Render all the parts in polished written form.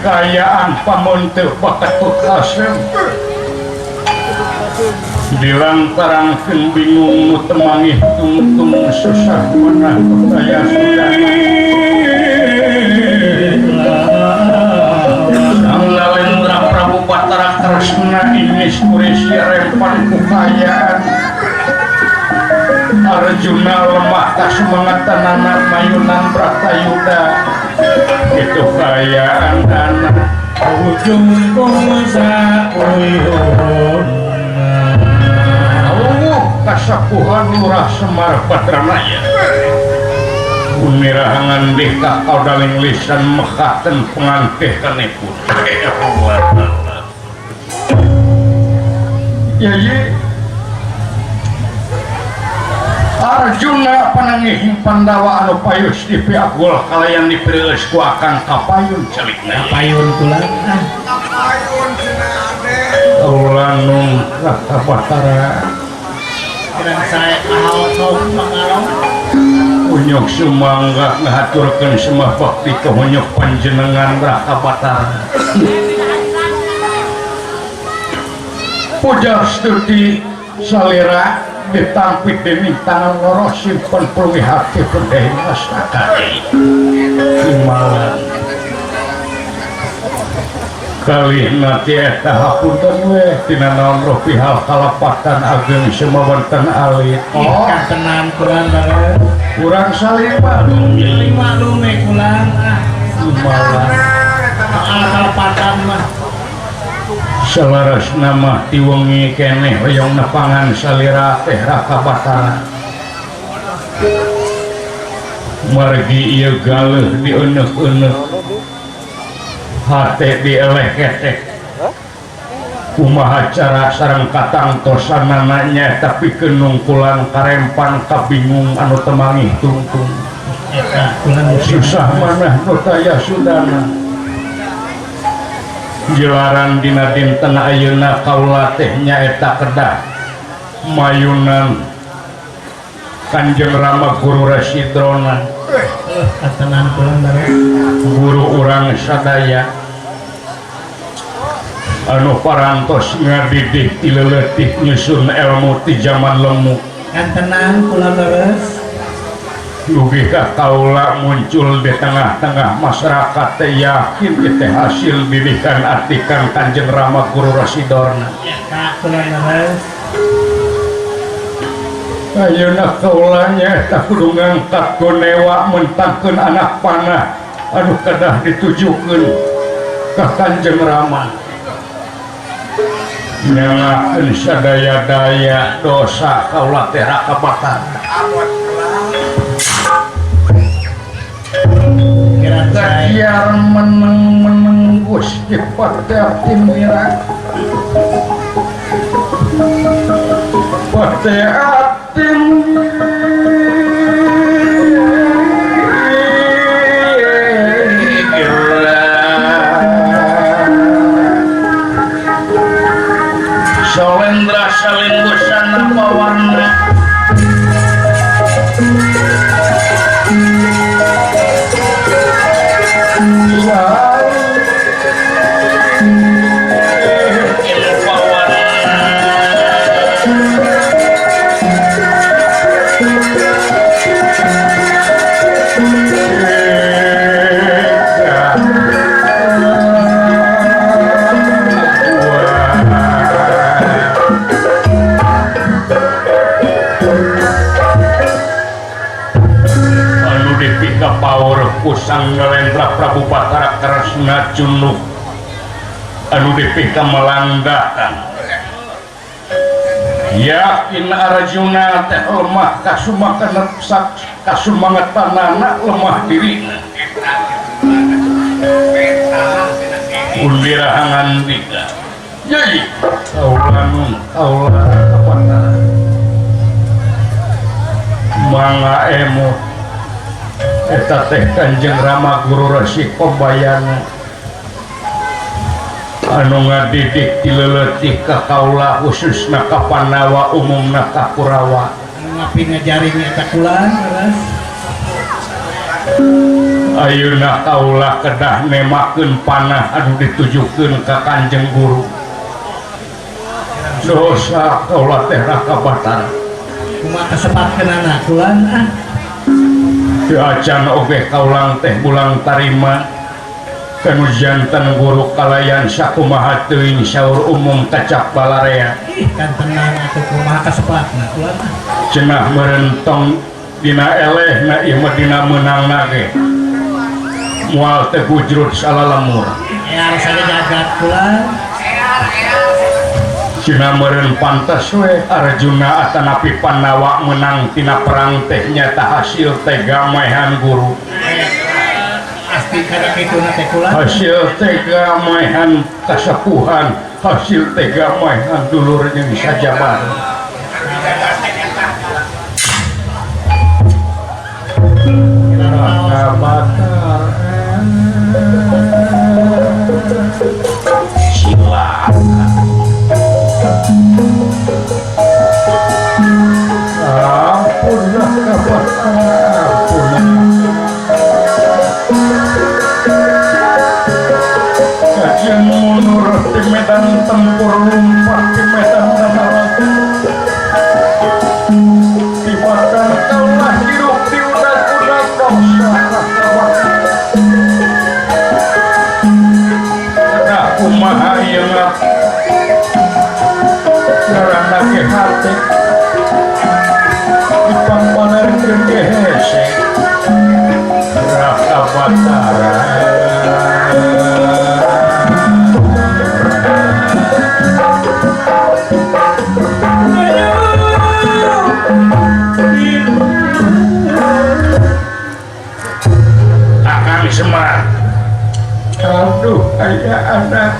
Kayaan pamonteu bakatut asem dilantarangkeun bingung nu temangih tungtung susah manah percaya sudana Sang Nalendra Prabu Batara Kresna Inis Kurisya rempan ku kayaan Arjuna lemah kasumangatanana mayunan Bratayuda itu kayaan anak ujung kongsa uyun kasapuhan Lurah Semar Badranaya unirahangan deka kaudaling lisan mekaten pengantih kanipun ya Arjuna panangih Pandawa anu payus di piagul kalayan dipirileus ku akang kapayun celikna kapayun kula kapayun cenah ade ulanung Raka Batara kirang sae ahok pangarong unyok sumangga ngahaturkeun semah bakti ka hunyok panjenengan Raka Batara puja stuti salira ditampik dening tangan loro simpen pulih hati pendahing astaka himalan kali nanti eta hapunten we tina naon roh pihal kalepatan ageng sumawonten alit oh katenan kurang banget kurang salima lima lume kurang ah himalan kalepatan mah selaras nama tiwengi keneh hoyong nepangan salira teh Raka Batara margi ieu galeuh dieuneuk-euneuk hate dieleh-ketek kumaha cara sareng katangtosanana nyaeta pikeun nungkulan karempan kabingung anu temangih tungtung susah manah nu taya sudana jelaran dina dinten ayeuna kaula teh nyaeta kedah mayunan Kanjeng Rama Guru Rasidrona guru urang sadaya anu parantos ngadidik ti leuleutih nyusun ilmu ti jaman lemu kantenan kula leres dugi ka kaula muncul di tengah-tengah masyarakat teh yakin teh hasil didikan atikan Kanjeng Rama Guru Rasidorna ayeuna kaula nyaeta kudu ngangkat gonewa mentangkeun anak panah anu kedah ditujukeun ka Kanjeng Rama nyangakeun sadaya-daya dosa kaula teh Raka Batara Biar meneng-meneng Gusti Pate Mira Pate Salendra saling busana pawarna Dikapaur ku Sang Nalendra Prabu Batara Kresna Cunuk anu dipika melandakan. Yakin Arjuna teh lemah kasumangetanana lemah dirina. Undira hangandika. Yai kaula nun kaula Batara. Mangga emut eta teh Kanjeng Rama Guru Resi Kombayana anu ngadidik ti leuletik ka kaula khususna ka Pandawa umumna ka Kurawa. Anu ngapi ngajaring eta kula leres. Ayeuna kaula kedah nemakeun panah anu ditujukeun ka Kanjeng Guru. Dosa kaula teh Raka Batara. Kumaha kasepatkeunana kulan ah. Teu acan oge kaulang teh bulang tarima kanu janten guru kalayan sakumaha teuing saur umum kacap balarea. Ih kan tenang atuh kumaha kasepatna kulan ah. Cenah merentong dina elehna ieu mah dina meunangna ge. Moal teh bujrut salalemur. Ear sajagat kulan. Cina meureun pantes we Arjuna atanapi Pandawa menang tina perang teh nyata hasil teh maehan guru. Pasti kada kituna teh kula. Hasil teh maehan kasepuhan, hasil teh maehan dulur jeung sajabat. Raka Batara cilaka. Ampun Raka Batara, ampun. Kajian mundur di medan tempur lumpat di medan tanah. Dimakan kaulah hirup di udak-udak dosa Raka Batara. Kedah kumaha ieu ngap karena ke hati dipangpanerkeun ge hese Raka Batara. Akang Semar, aduh aya anak.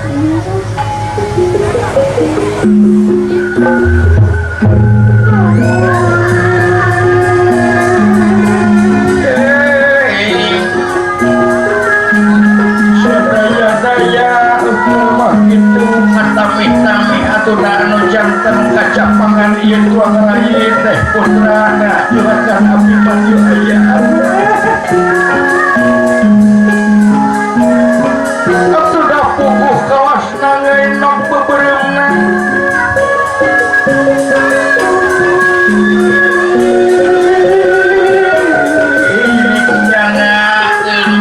Sadaya-daya mah kitu katami-tami atuh anu janten kacapangan ieu tuang rai teh putrana juragan Abimanyu aya atuh da puguh kawasna ngeunok beubeureumpna.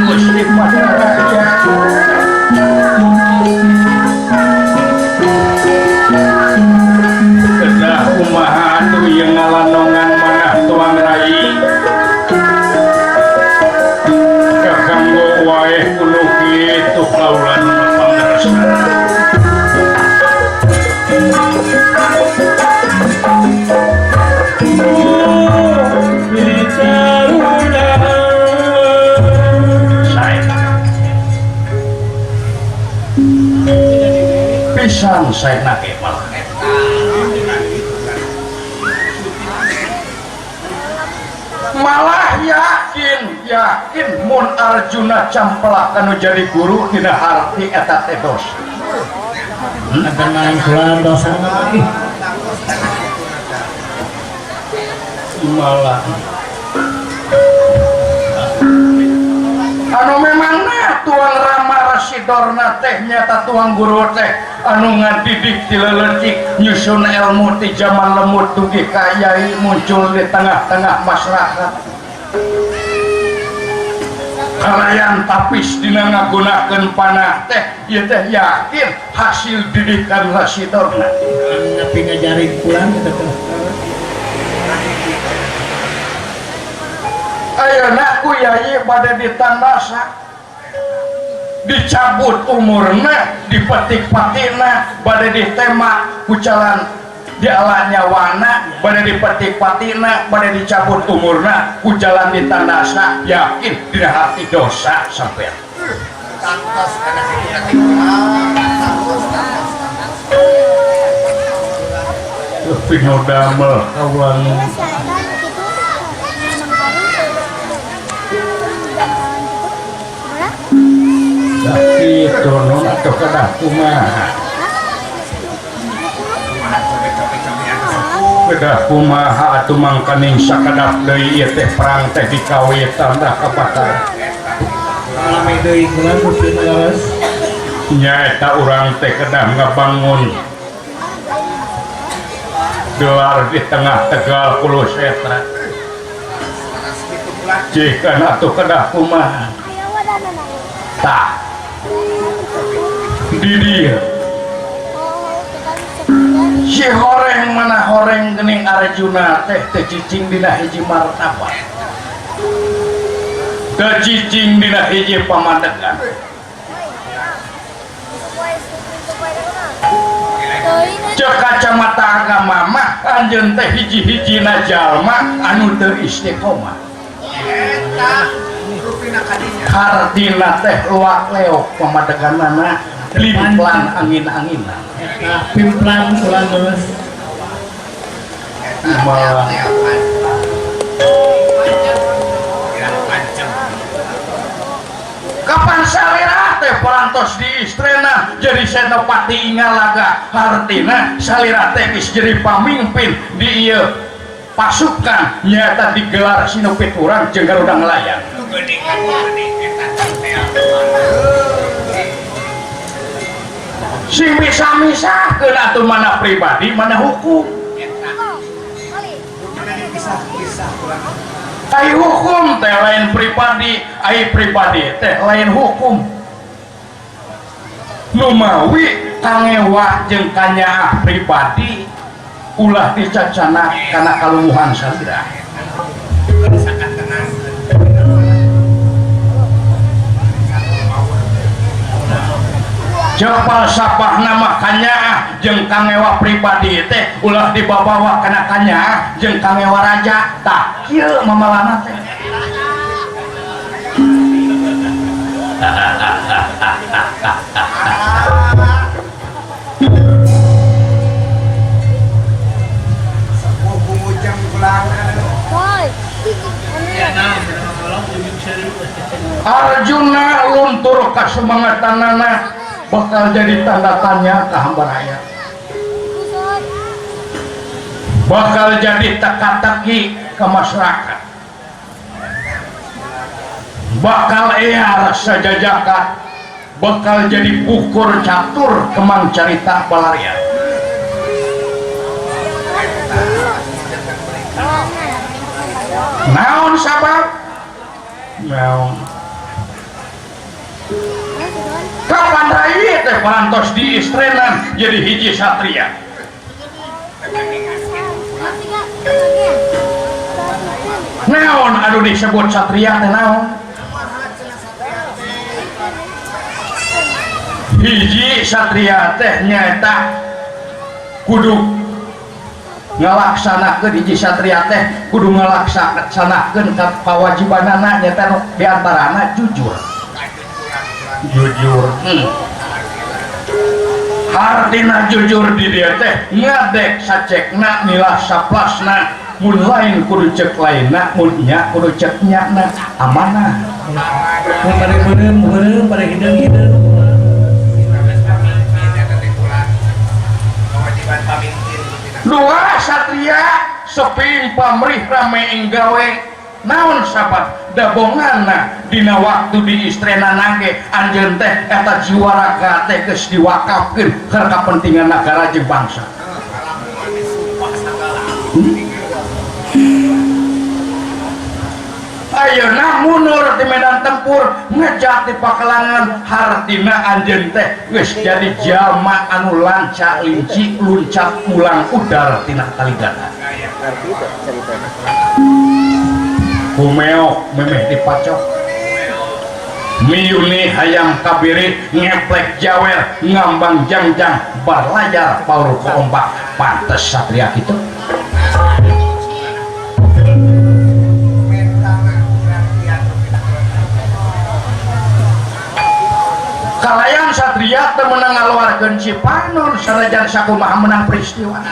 Gusti Batara. Kedah kumaha atuh ieu ngalanongan manah tuang rai. Kakanggo wae kudu kitu kaula nu pangrasa. Pisan saya nake malah. Malah yakin mun Arjuna camplak anu jadi guru dina harti eta teh dosa. Tenang kula dosa mah. Malah anu memangna tuang Rama Rasidorna teh nyata tuang guru teh anu ngadidik ti leuletik nyusun ilmu ti zaman lemut dugi ka yai muncul di tengah-tengah masyarakat. Kalayan tapis dina ngagunakeun panah teh ieu teh yakin hasil didikan Rasidorna. Ngapi ngajarin pulang eta teh. Ayeuna Ku yai bade ditandasa dicabut umurna dipetik patina bade ditembak ku jalan diala nyawana bade dipetik patina bade dicabut umurna ku jalan ditandasa yakin dina hati dosa sampean. Tangtos kana kitu teh kulan. Tangtos tangtos. Pinodamel kawan tapi non atau kedah kumaha kedah kumaha atuh mangkaning sakedap deui ieu teh perang teh dikawitan dah kapatar Rame deui kulan mungkin leres. Nyaeta urang teh kedah ngabangun gelar di tengah Tegal Kurusetra jika atuh kedah kumaha tah di dieu si horeng mana horeng geuning Arjuna teh teu cicing dina hiji martabat teu cicing dina hiji pamadegan cek kacamata agama mah anjeun teh hiji-hijina jalma anu teu istiqomah Eta rupina kadinya. Hartina teh luak leok pamadeganana limplan angin-anginan Eta pimplan kulan leres. Eta Malah. leokan. Kirang panceng. Kapan salira teh parantos diistrena jadi senopati Ingalaga hartina salira teh geus jadi pamimpin di ieu pasukan nyata digelar sinopit urang jeung Garuda Ngelayan. Nu geuning kan geuning eta teh. Sing bisa-misahkeun atuh mana pribadi mana hukum. Eta. Rupina dipisah-pisah kulan. Ai hukum teh lain pribadi, ai pribadi teh lain hukum. Numawi kangewa jeung kanyaah pribadi ulah dicacana kana kalumuhan salira. Sangat tenang. Ceuk falsafah nama kanyaah jeung kangewa pribadi teh ulah dibabawa kana kanyaah jeung kangewa raja tah kieu mamalana teh. Sepuh bungujang kulan. Arjuna luntur kasemangatanana bakal jadi tanda tanya ke hamba raya, bakal jadi teka-teki ke masyarakat, bakal ear sajajakan, bakal jadi ukur catur kemang carita balarian. Naon sabab? Naon? Kapan rai teh parantos diistrenan jadi hiji satria. Naon anu disebut satria teh naon? Hiji satria teh nyaeta kudu ngalaksanakeun hiji satria teh kudu ngalaksanakeun kawajibanana nyaeta nu diantarana jujur. Jujur. Hartina jujur di dia teh ngadek sacekna milah saplasna mun lain kudu cek lainna mun nya kudu cek nyana amanah. Mun bade meureum meureum bade hideung-hideung. Dua satria seping pamrih rame ing gawe naon sabab dabongana dina waktu diistrena nangge anjeun teh eta jiwa raga teh geus diwakafkeun keur kapentingan nagara jeung bangsa. Ayeuna mundur di medan tempur ngejat di pakelangan hartina anjeun teh geus jadi jalma anu lanca linci luncat mulang udar tina taligana. Kumeok memeh dipacok. Miyuni hayam kabiri ngeplek jawer ngambang jangjang barlayar paur ku ombak pantes satria kitu. Kalayan satria teu meunang ngaluarkeun Cipanon sanajan sakumaha menang peristiwa.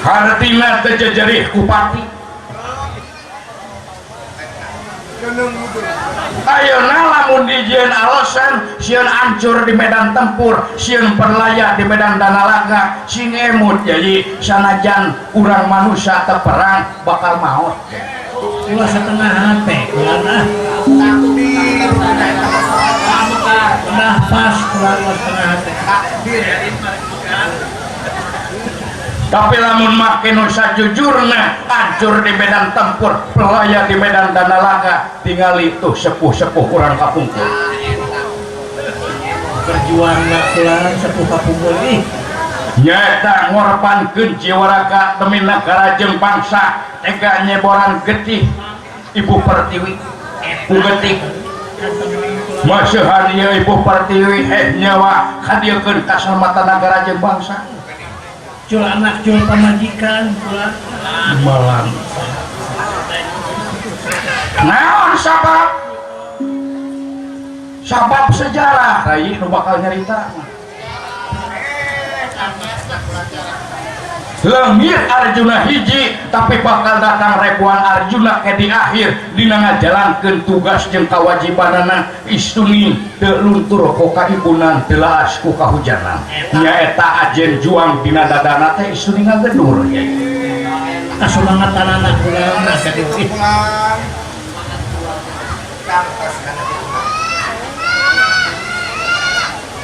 Hartina teu jejerih ku pati. Ayeuna lamun dijieun alasan sieun ancur di medan tempur, sieun perlaya di medan danalaga, sing emut jadi sanajan urang manusia teu perang bakal maot. Ulah setengah hati, ulah ah. Ulah pas, ulah setengah hati. Tapi lamun make nu sajujurna hancur di medan tempur, pelaya di medan danalaga, tingali tuh sepuh-sepuh urang kapungkur. Berjuang kulan sepuh kapungkur ih. Nyata ngorbankeun jiwa raga demi negara jeung bangsa, tega nyeboran getih Ibu Pertiwi ku getih. Maseuhan ieu Ibu Pertiwi heh nyawa kadiekeun kasalamatan nagara jeung bangsa. Cul anak cul pamajikan kula malang. Naon sabab? Sabab sejarah rai nu bakal nyarita. Leungit Arjuna hiji tapi bakal datang ribuan Arjuna ke di akhir dina ngajalankeun tugas jeung kawajibanana istuni teu luntur ku kaibunan teu laas ku kahujanan. Nyaeta ajen juang dina dadana teh istuni ngagedur. Kasumangatanana kula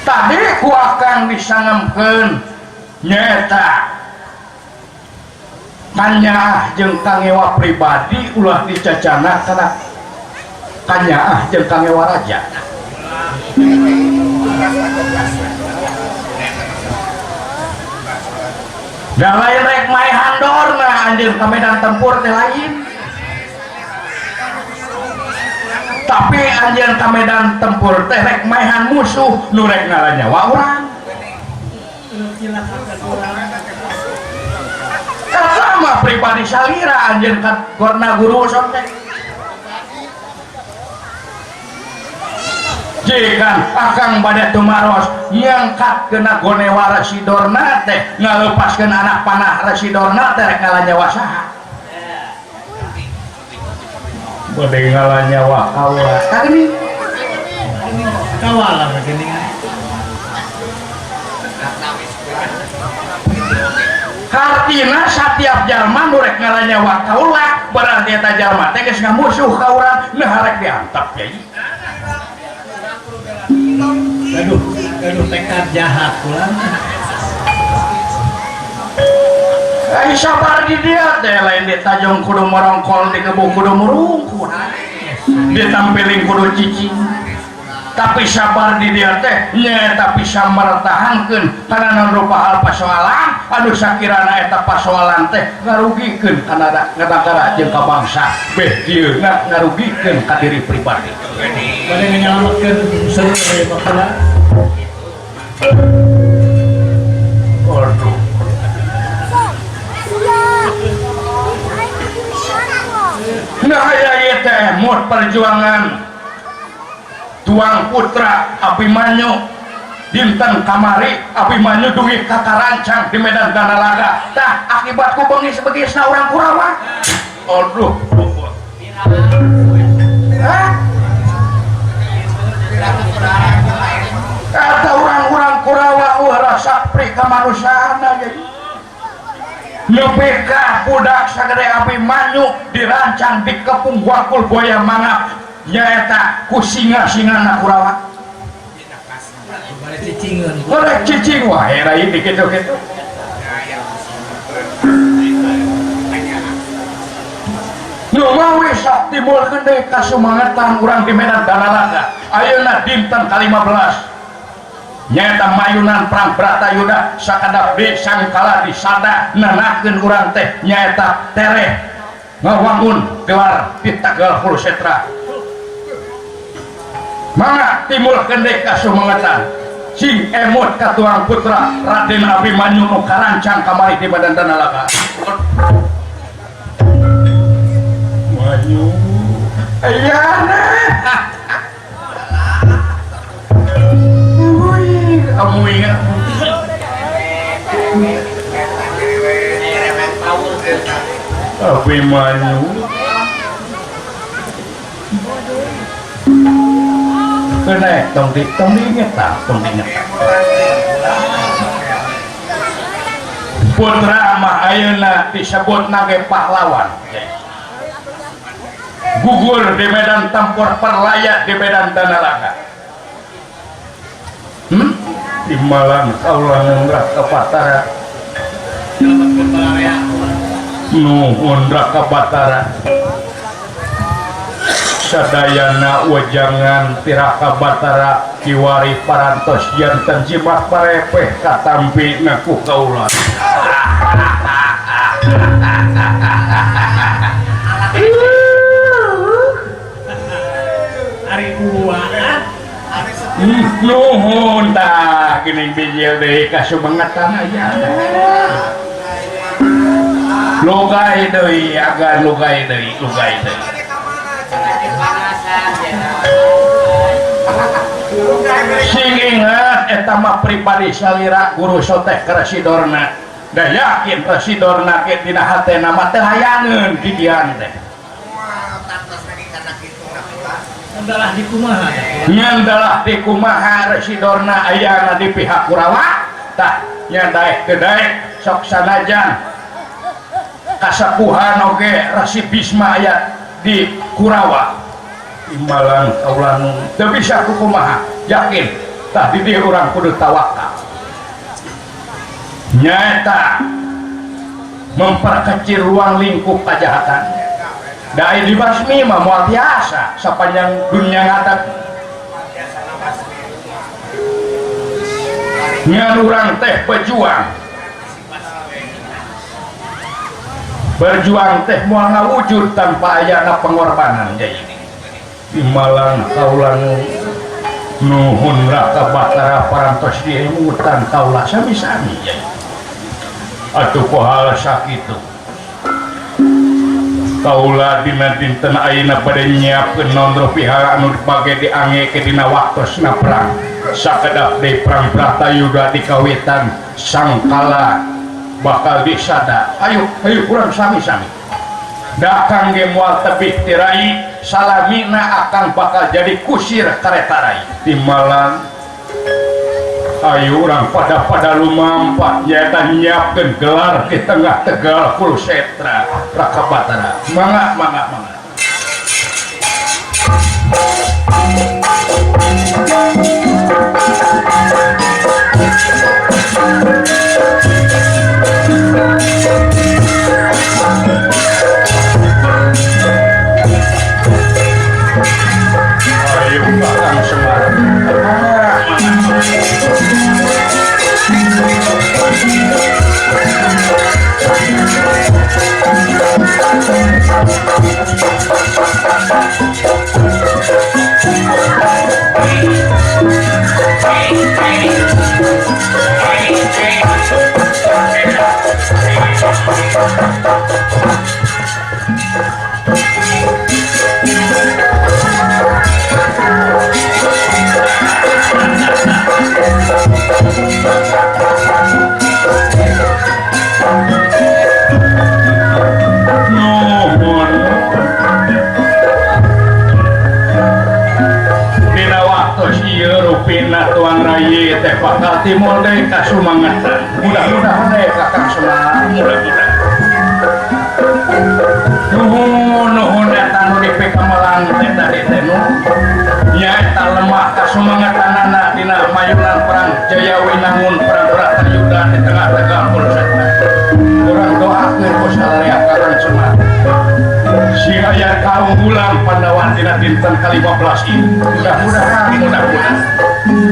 tadi ku akang disangemkeun nyaeta kanyaah jeung kangewa pribadi ulah dicacana kana kanyaah jeung kangewa raja. Da lain rek maehan dorna anjeun ka medan tempur teh lain. Tapi anjeun ka medan tempur teh rek maehan musuh nu rek ngalanyawa urang. Sama pribadi salira anjeun ka gorna guru sok teh. Jikan akang bade tumaros ngangkat kena gonewa Residorna teh ngalepaskeun anak panah Residorna teh rek ngalanyawa saha? Bade ngalanyawa kaula. Kageni kawala geuning. Hartina setiap jalma nu rek ngalanyawa kaula berarti eta jalma teh geus ngamusuh ka urang nah rek diantep yai. Aduh, aduh tekad jahat kula. Ai sabar di dia teh lain di tajong kudu morongkol di kebo kudu murungkut. Ditampiling kudu cicing. Tapi sabar di dia teh nyaeta bisa mertahankeun kana naon rupa hal pasoalan anu sakirana eta pasoalan teh ngarugikeun kana nagara jeung ka bangsa beh dieuna ngarugikeun ka diri pribadi. Bade nganyalametkeun seru we bakula. Aduh. Nah aya ieu teh mut perjuangan Tuang Putra Abimanyu dinten kamari Abimanyu dugi ka karancang di medan Danalaga tah akibat ku bengis-bengisna urang Kurawa. Aduh. Hah? Eta urang-urang Kurawa rasa pri kamanusiaanna jadi. Nepi ka budak sagede Abimanyu dirancang dikepung wakul buaya mangap nyaeta ku singa-singana Kurawa. Bari cicingeun. Bari cicing wae rai di kitu-kitu. Nu mawi sok timbulkeun deui kasumangetan urang di medan Danalaga. Ayeuna dinten ka-15. Nyaeta mayunan perang Bratayuda sakadap di sangkala disada nanakeun urang teh nyaeta tereh ngawangun gelar di Tegal Kurusetra. Mangga timur kendek kasumangetan sing emot ka tuang putra Raden Abimanyu nu karancang kamari di badan Danalaga. Manyu ayana Abimanyu kena tong di ngetak tong di ngetak putra mah ayeuna disebut nage pahlawan gugur di medan tempur perlayak di medan Danalaga. Di Malang kaulah ngundrah ke Batara nuhun Raka Batara sadayana wejangan tiraka Batara kiwari parantos janten jimat parepeh katampi ngaku kaula. Ari uaan nuhun tah geuning bijil deui kasumangetan aya. Lugai deui agan lugai deui lugai deui. Sing ingat eta mah pribadi salira guru soteh Residorna. Da yakin Residorna ke dina hatena mah teu hayangeun gigian teh. Ngandalah di kumaha ngandalah di kumaha Residorna ayana di pihak Kurawa tah nya daek teu daek sok sanajan kasepuhan oge Resi Bisma aya di Kurawa imbalan kaulan teu bisa kumaha yakin tah di dieu urang kudu tawakal nyaeta memperkecil ruang lingkup kajahatan. Dai dibasmi mah moal biasa sepanjang dunia ngadep. Ngan urang teh pejuang. Berjuang teh moal ngawujud tanpa ayana pengorbanan jadi. Di Malang kaulan nuhun Raka Batara parantos diemutan kaula sami-sami jadi. Atuh pohala sakitu. Kaula dina dinten ayeuna bade nyiapkeun nondro pihara anu dipake diangekeun dina waktosna perang. Sakedap deui perang Bratayuda dikawitan sangkala bakal disada. Ayo, ayo urang sami-sami. Dakang ge moal tebih tirai, salamina akan bakal jadi kusir kareta rai. Timalan ayo urang pada lumampat nyaeta nyiapkeun gelar di tengah Tegal Kurusetra Raka Batara. Mangga mangga mangga. Ayo Kakang Semar. Rupina tuang rayi teh bakal timur deui kasumangetan. Mudah-mudahan deui Kakang Semar, mudah-mudahan. Nuhun nuhun eta nu dipikamalang teh tadi teh nu. Nyaeta lemah kasumangetanana dina mayunan perang Jayawinangun perang Bratayuda di tengah Tegal Kurusetra. Urang doakeun ku salarea Kakang Semar. Si aya kaunggulan Pandawa dina dinten ke-15 ieu. Mudah-mudahan mudah-mudahan.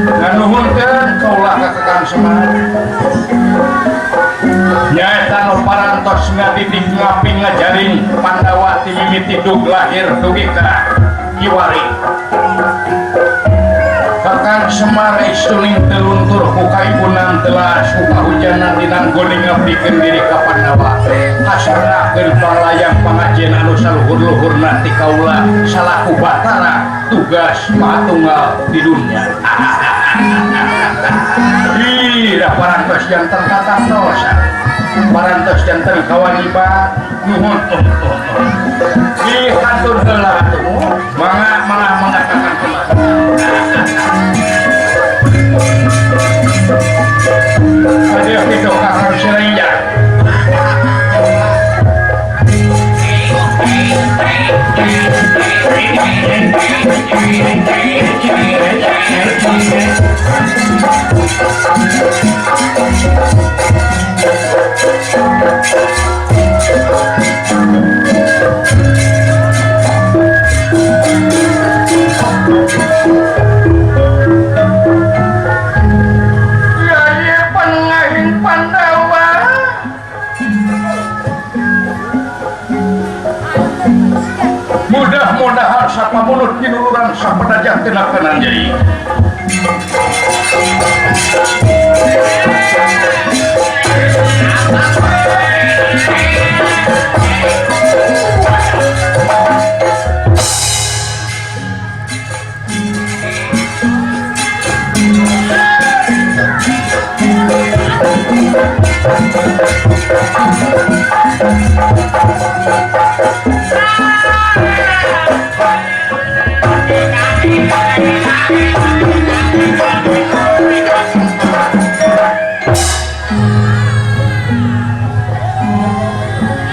Nganuhunkeun kaula ka Kakang Semar. Nyaeta nu parantos ngadidik ngaping ngajaring Pandawa ti mimiti dug lahir dugi ka kiwari. Kakang Semar istuning teu luntur ku kaibunan telas ku kahujanan dina goning ngabdikeun diri ka Pandawa. Kasarnakeun panglayang pangajen anu saluhur-luhurna ti kaula salaku Batara tugas mahatunggal di dunya. Ih, da parantos janten katantosan. Parantos janten kawajiban. Nuhun. Ih, hatur heula atuh. Mangga mangga mangga Kakang Semar. Aduh, itu Kakang Sirenja. Yaya pangahing Pandawa. Mudah-mudahan sapamulut kinuluran sapedajan tinakenan jai.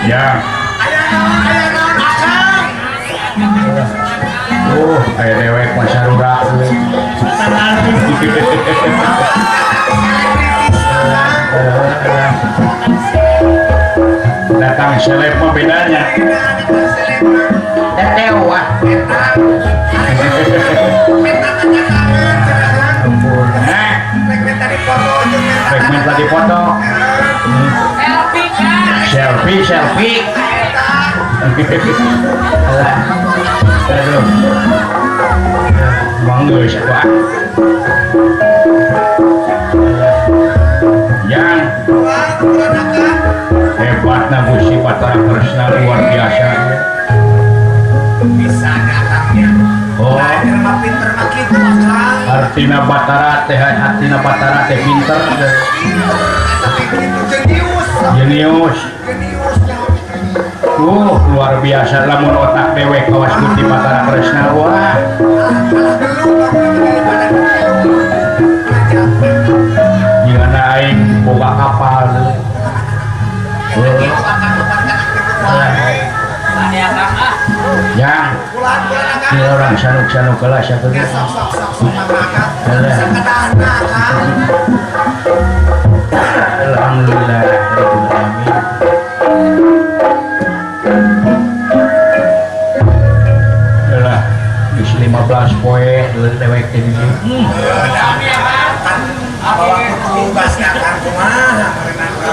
Ya. Oh, aya dewek mah sarura. Datang seleb mah bedanya. Teteu ah. Segmen tadi foto. Selfie, selfie. Aduh. Mangga siapa? Yang hebatna Gusti Batara Kresna luar biasa. Bisa datangnya. Oh. Pinter mah kitu Akang. Artina Batara teh artina Batara teh pinter. Jenius. Jenius. Luar biasa lamun otak dewek kawas Gusti Batara Kresna wah. Gimana aing boga kapal. Yang ini orang sanuk-sanuk kelas ya tuh. Alhamdulillah. Alah, geus 15 poe dewek teh ini.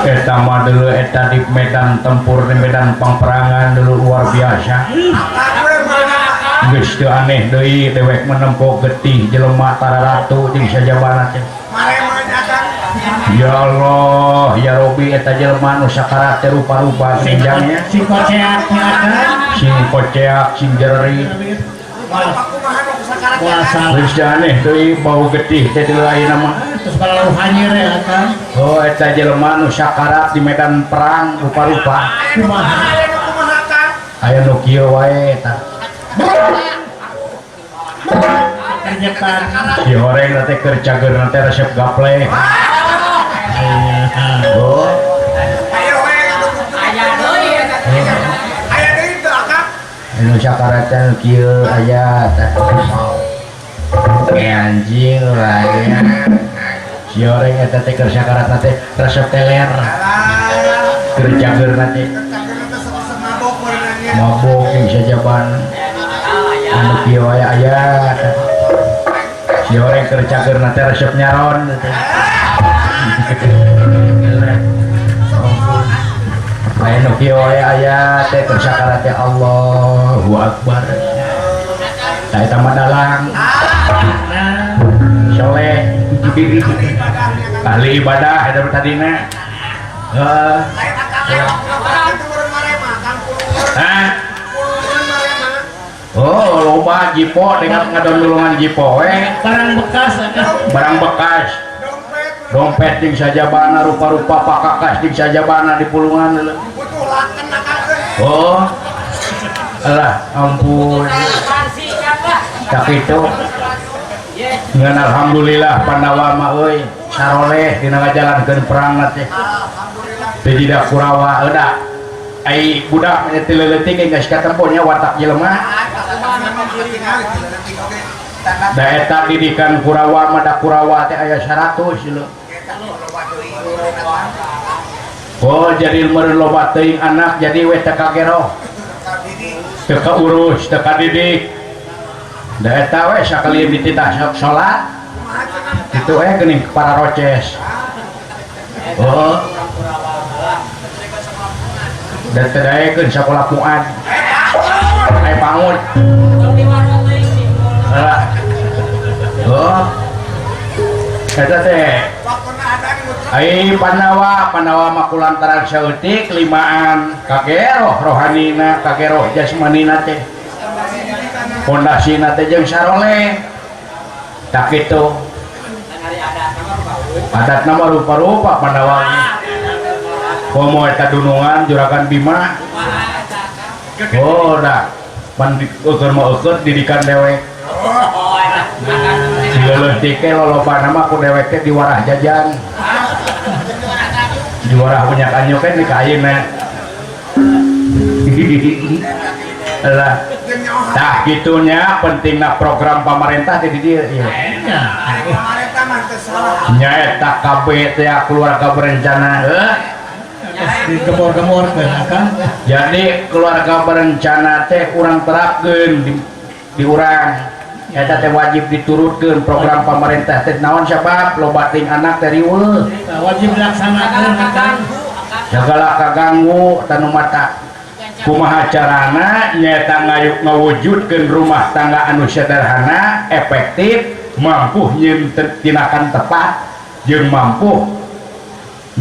Eta mah dulu eta di medan tempur di medan pangperangan dulu luar biasa. Geus teu aneh deui dewek menempo getih jelema tararatu jeung sajabana teh. Ya Allah, ya Robi eta jelema nu sakarat teh rupa-rupa senjangnya. Sing koceak sing koceak, sing jeri. Geus teu aneh deui bau getih teh deui ayeuna mah. Terus balalu hanyir ya kan. Oh eta jelema nu sakarat di medan perang rupa-rupa. Kumaha? Aya nu kieu wae eta. Si horeng teh keur cageurna teh resep gaple. Oh. Aya deui eta. Aya deui teu Akang. Anu sakarat teh nu kieu aya teh. Anjing wae. Si horeng eta teh keur sakarat teh resep teler. Keur cageurna teh. Mabok jeung sajaban. Anu kieu wae aya. Dioreng keur cageurna teh resep nyaron teh. Aya nu kieu wae aya teh keur sakarat teh Allahu Akbar. Tah eta mah dalang. Soleh. Ahli ibadah eta mah tadina. Heeh. Hah? Oh, loba jipo dengan ngadon-dulungan jipo we. Barang bekas Barang bekas. Dompet jeung sajabana rupa-rupa pakakas jeung sajabana di pulungan. Oh. Alah, ampun. Tak itu. Ngan alhamdulillah Pandawa mah euy saroleh dina ngajalankeun perang teh. Teu tidak Kurawa euda. Ai budak nya teu leutik geus katempo nya watak jelema. Da eta didikan Kurawa mah da Kurawa teh aya 100 leuh. Oh jadi meureun loba teuing anak jadi we teu kageroh. Teu kaurus, teu kadidik. Da eta we sakali dititah salat. Kitu we geuning para roces. Oh. Dan teu daekeun sakola Fuad. Ai pangut. Lah. Oh. Eta teh. Ai Pandawa, Pandawa mah kulantaran saeutik limaan kageroh rohanina, kageroh jasmanina teh. Pondasina teh jeung saroleh. Tak kitu. Adatna mah rupa-rupa Pandawa. Komo eta dunungan Juragan Bima. Oh, dah. Pan eukeun mah eukeun didikan dewek. Dileuleuk teh lolobana mah ku dewek teh diwarah jajan. Diwarah banyak anyuk kan di kayeuna. Lah. Tah kitunya pentingna program pamarentah teh di dieu ieu. Nya eta KB teh keluarga berencana heuh. Digemor-gemorkeun akang. Jadi keluarga berencana teh urang terapkeun di urang. Eta teh wajib diturutkeun program pamarentah teh naon sabab loba teuing anak teh riweuh. Wajib dilaksanakeun akang. Segala kaganggu tanu mata. Kumaha carana nyaeta ngawujudkeun rumah tangga anu sederhana, efektif, mampu nyieun tindakan tepat jeung mampu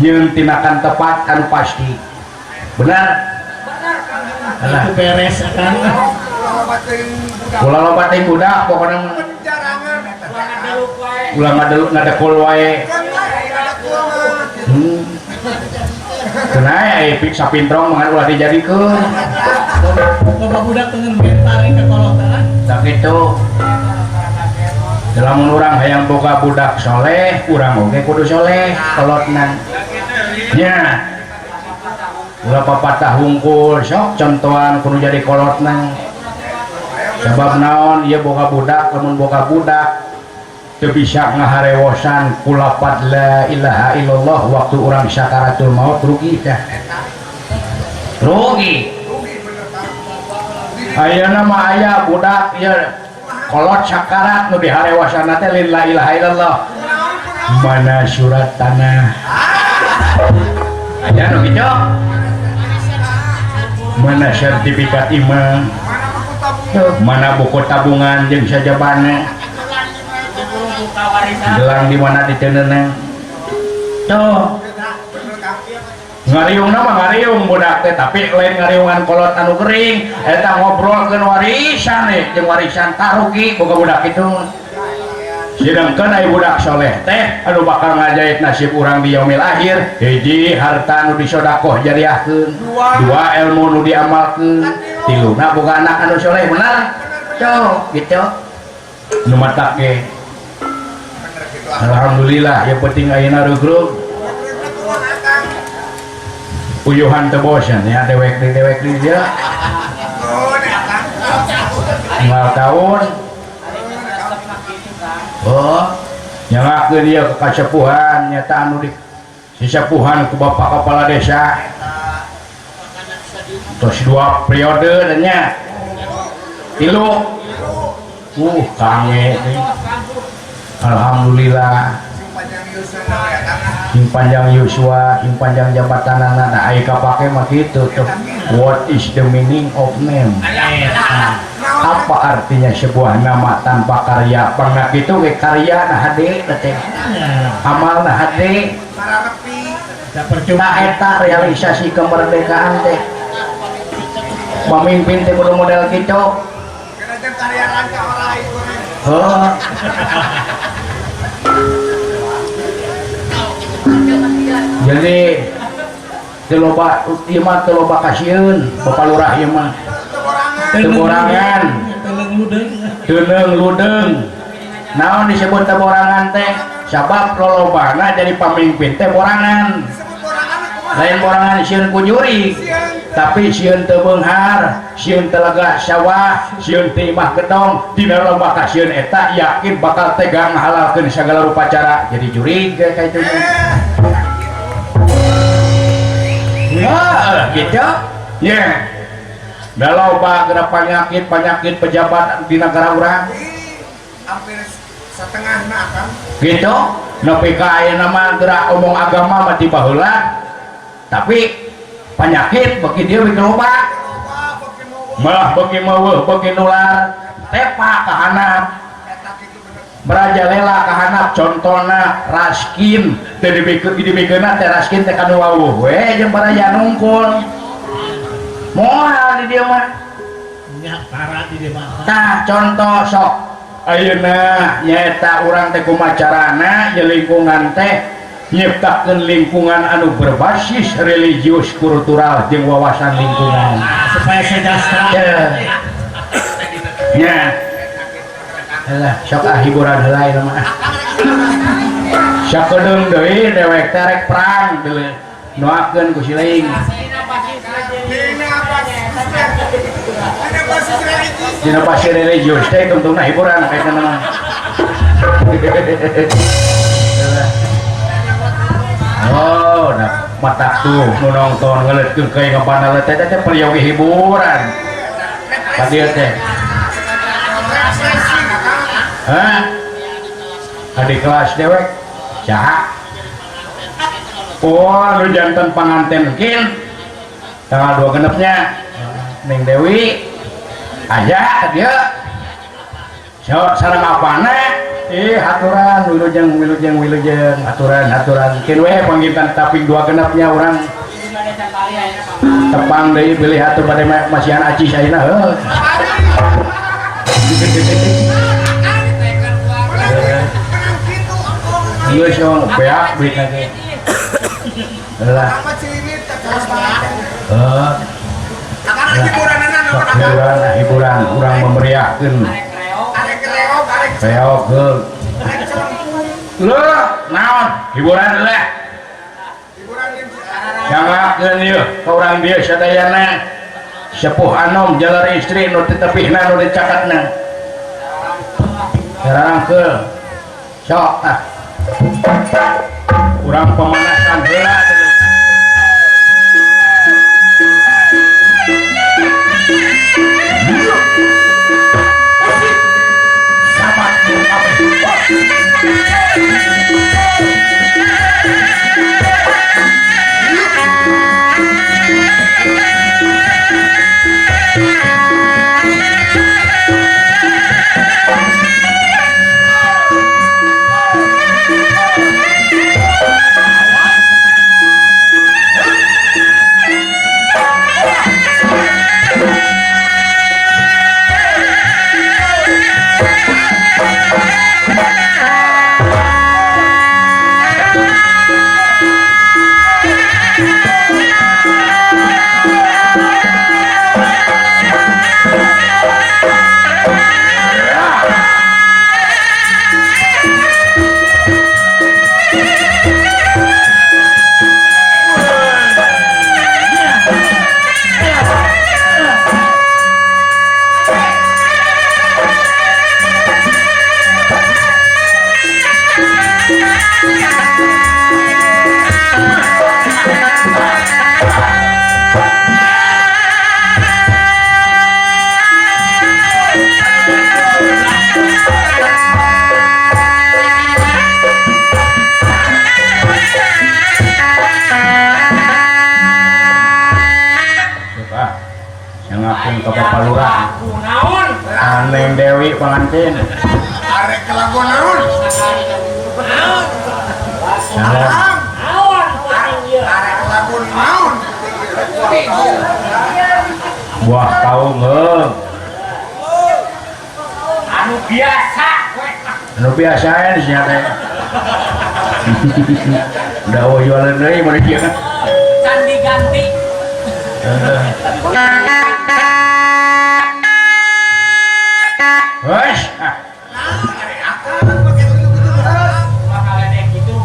nyieun tindakan tepat anu pasti. Benar? Benar. Itu beres akang. Ulah loba teuing budak pokona mah. Ulah ngadeluk ngadekul wae. Kenai ai sapintrong mah ulah dijadikeun. Loba budak teu mental ka kolot teh. Tak kitu. Lamun urang hayang boga budak soleh, urang oge kudu soleh kolotna. Nya. Ulah papatah hungkul sok contohan kudu jadi kolotna. Sabab naon ieu boga budak, lamun boga budak teu bisa ngaharewosan ku lapad la ilaha illallah waktu urang sakaratul maut rugi tah. Rugi. Ayeuna mah aya budak ieu kolot sakarat nu diharewasanna teh lain la ilaha illallah. Mana surat tanah? Aya nu kitu? Mana sertifikat imah? Mana buku tabungan jeung sajabana? Gelang di mana diteundeunna? Tuh. Ngariungna mah ngariung budak teh tapi lain ngariungan kolot anu gering eta ngobrolkeun warisan eh jeung warisan tarugi boga budak kitu. Sedangkan ai budak soleh teh anu bakal ngajait nasib urang di yaumil akhir, hiji harta nu disodakoh jariahkeun, dua ilmu nu diamalkeun, tiluna boga anak anu soleh bener. Tuh gitu. Nu matak ge. Alhamdulillah yang penting ayeuna reugrug. Uyuhan teu bosen ya dewek di dia. Unggal taun. Oh, nyangakeun ieu ka kasepuhan nyata anu di sisepuhan ku bapak kepala desa. Terus 2 periode nya. 3. Kange. Alhamdulillah sing panjang yuswa sing panjang jabatanana nah aya kapake mah kitu tuh. What is the meaning of name? Apa artinya sebuah nama tanpa karya? Pangna kitu ge karya nah hade teh amal nah hade nah eta realisasi kemerdekaan teh pemimpin teh kudu model kitu. Heuh. Jadi teu loba ieu mah teu loba kasieun Bapak Lurah ieu mah teu borangan teuneung ludeung. Naon disebut teu borangan teh? Sabab lolobana jadi pamimpin teh borangan. Lain borangan sieun ku jurig, tapi sieun teu beunghar, sieun teu lega sawah, sieun teu imah gedong, dina loba kasieun eta yakin bakal tega ngahalalkeun sagala rupa cara jadi jurig ge ka itu. Heeh, gitu. Nya. Da loba geura penyakit-penyakit pejabat di negara urang. Hampir setengahna akang. Gitu. Nepi ka ayeuna mah geura omong agama mah ti baheula. Tapi penyakit beuki dieu beuki loba. Malah beuki meuweuh, beuki nular, tepa ka handap. Merajalela ka handap contona raskin teu dibikeunna teh raskin teh kanu wawuh we jeung baraja nungkul. Moal di dieu mah. Nya parah di dieu mah. Tah contoh sok ayeuna nyaeta urang teh kumaha carana ye lingkungan teh nyiptakeun lingkungan anu berbasis religius kultural jeung wawasan lingkungan supaya sejahtera. Nya. Lah sok ah hiburan heula ieu mah. Sakedeung deui dewek teh rek perang deui. Noakeun ku si Leing. Dina basis religius teh tungtungna hiburan kaitna mah. Oh, nah matak tuh nu nonton ngeuleutkeun ka ngabana teh teh peryogi hiburan. Ka dieu teh. Hah? Adik kelas dewek saha? Oh, nu janten panganten kin tanggal 2 genepnya Neng Dewi aya ka dieu. So, sareng apana? Aturan wilujeng wilujeng wilujeng aturan aturan kin we panggitan taping 2 genepnya urang tepang deui bilih atuh bade masihan acis ayeuna heuh. Geus yong beak duitna ge. Lah. Heuh. Hiburan, hiburan urang memeriahkeun. Reog heuh. Leuh, naon? Hiburan lah. Jangakeun ieu ka urang dieu sadayana. Sepuh anom jalar istri nu tetepihna nu dicakatna. Sarangkeul. Sok ah. Urang pemanasan heula. Sabat ka Bapak Lurah. Naon? Aneng Dewi pangantin. Arek kelagon naon? Naon? Salam. Naon penting ieu? Arek kelagon naon? Buah kaung heuh. Anu biasa we. Anu biasa we sia teh. Udah eueuh jualan deui mun ieu. Can diganti. Hush.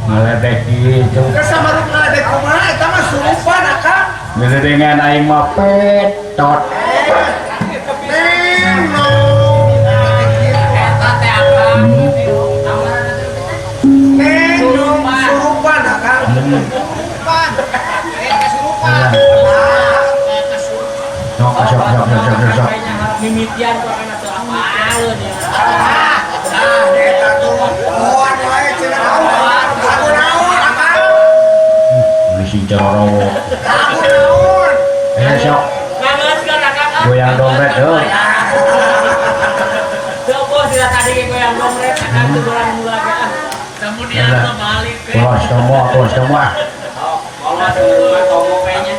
Ngaledek gitu. Kesamaruk ngaledek kumaha eta mah surupan akang. Ngeledengan aing mah petot. Neng nong. Eta teh akang. Neng nong surupan akang. Surupan. Kesurupan. Sok sok sok sok sok. Mimitian kok kana teu apaleun ya. Ah, eta tuh moan wae cenah naon. Lagu naon akang? Bisi cororowo. Lagu naon? Eh sok. Ngangeuskeun akang. Goyang dompet heuh. Teu bos dina tadi ge goyang dompet akang teu gorang mula ge ah. Kemudian kembali ke Bos tomo, bos tomo. Oh, kalau tomo kayaknya.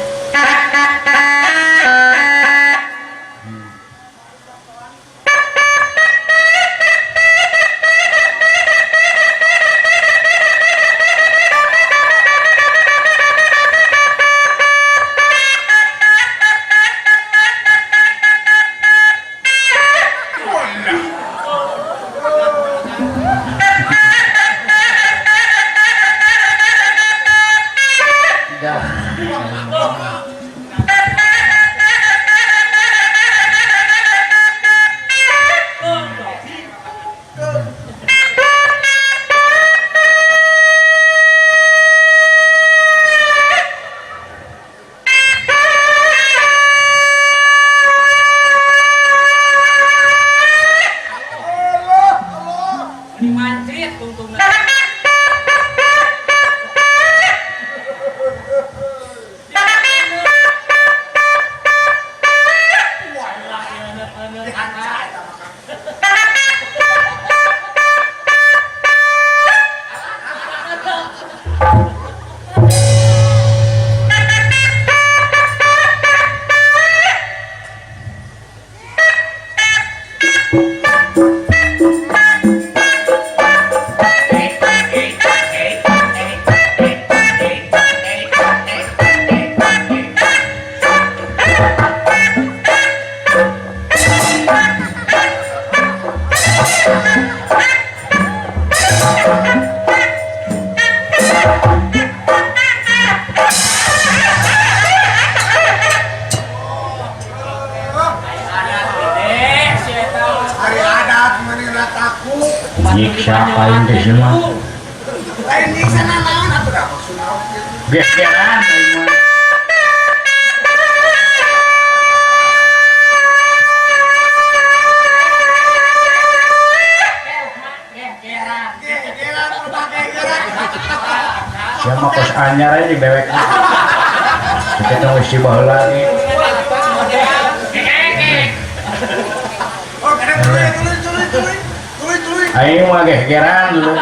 Nyiksa aing teh sia mah. Lain nyiksa naon atuh da maksudna. Gegeran aing mah. Sia mah kos anyar aja jeung dewek. Kita tong geus baheula ge. Oh, kadang tuluy. Aing mah gegeran dulu.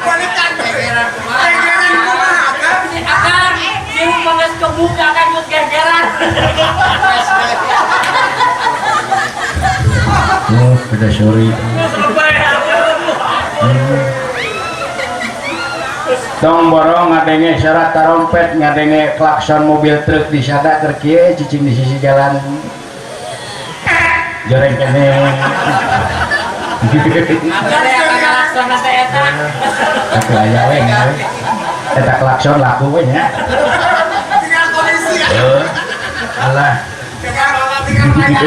Balikan gegeran kumaha? Gegeran kumaha akang? Akang, sieu mah geus kebuka kan geus gegeran. Oh, beda suri. Tong borong ngadenge syarat tarompet, ngadenge klakson mobil truk di sada keur kieu cicing di sisi jalan. Joreng kene. Tapi aya we nya. Eta klakson laku we nya. Tinggal polisi ya. Heuh. Alah. Tinggal mayat.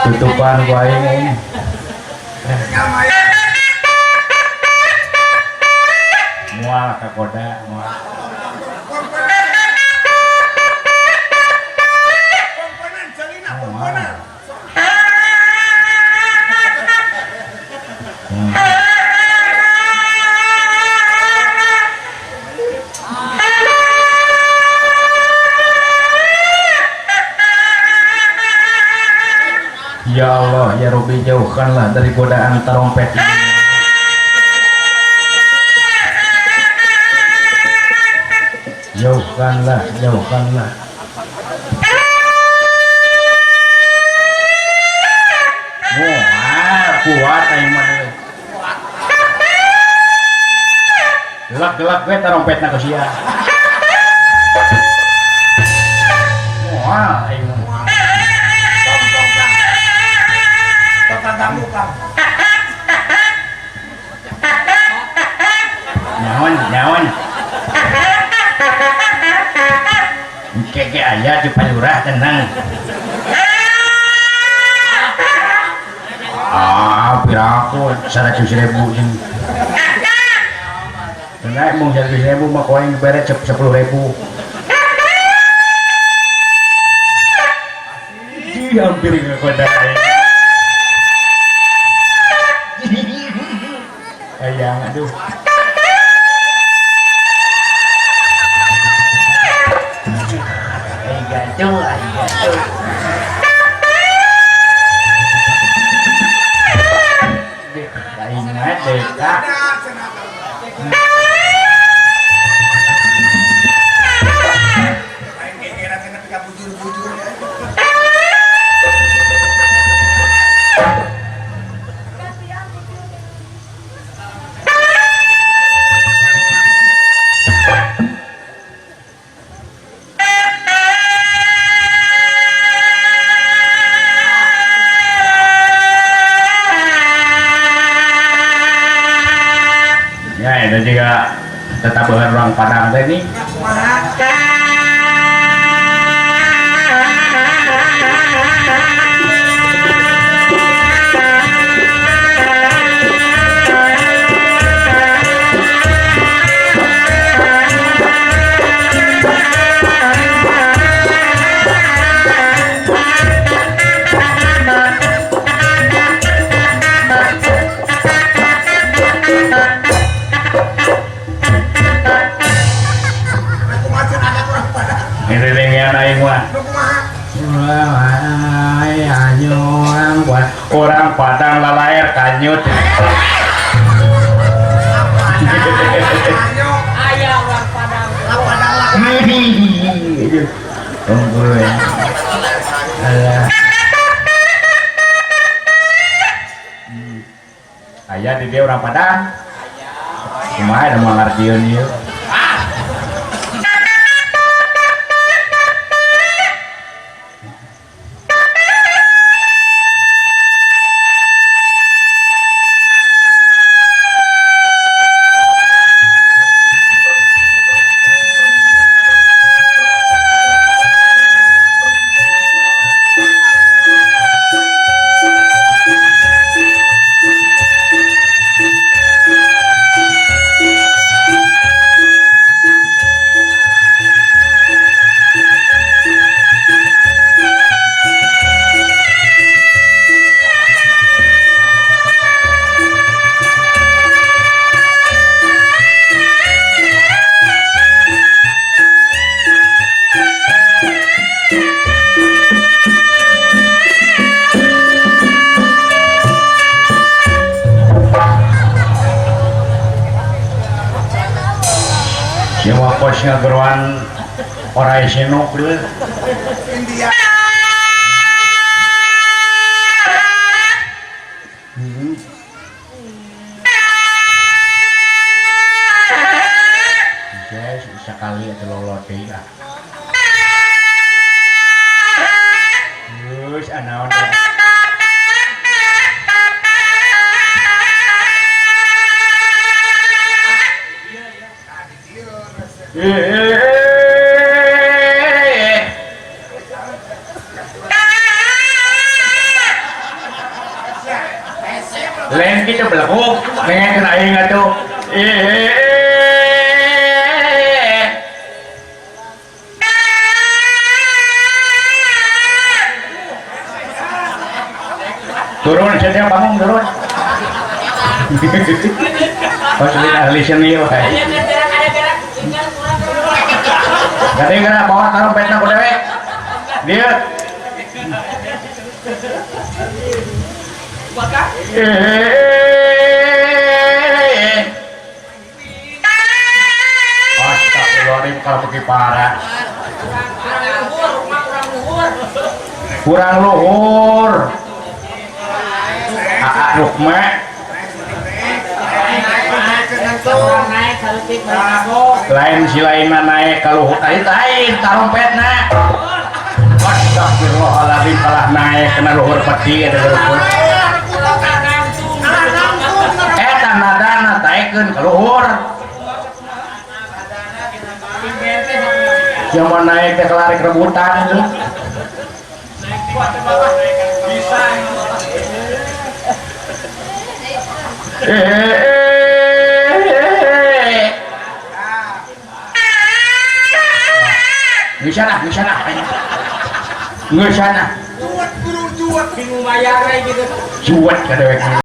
Tutupan ku aing ini. Tinggal mayat. Moal kagoda moal. Pomponan celina pomponan. Ya Allah ya Rabbi, jauhkanlah dari godaan tarompet ini. Jauhkanlah, jauhkanlah. Wah, kuat aing mah. Gelap-gelap we tarompetna ku sia. Wah, aing mah. Tong tong Kang. Tong kaganggu Kang. Nyaon, nyaon. Keke aya di Palurah tenang. Ah, piraku 100.000 sing. Naik mung 100.000 mah koin bere 10.000. Ih, hampir ngegoda aing. Ayang, aduh. Aing gaduh. Aing mah deka. Aing kira cenah pika bujur-bujur. Ya, itu juga tetap orang Padang teh nih. Kumaha? Kumaha cenah ada orang Padang. Ini aing mah. Nu kumaha? Orang Padang lalaer kanyut. Ayo, Aya orang Padang. lah Padang lah. Unggul ya. Alah. Aya di dia orang Padang. Kumaha da moal ngartieun ieu. Siapa kosnya geruan orai senok deh. India. Saya sekali atau lolot deh ah. Terus anaon deh. Lain kita belakuk, pengen kena aing atuh. Turun saja bangun turun. Pas ahli seni wae. Ada gerak, tinggal kurang. Gade gerak bawa taruh petna ku dewek. Dia. Astagfirullahaladzim kalau pergi parah. Kurang luhur. Aa Rukma. Lain si lainna naik ka luhur tadi lain tarompetna. Astagfirullahaladzim kalah naik kena luhur peti eta luhur. Eta nadana taekeun ka luhur. Zaman naik teh kelari rebutan itu. Ngeusana. Juwet guru juwet. Bingung bayar gitu. Juwet ka dewek.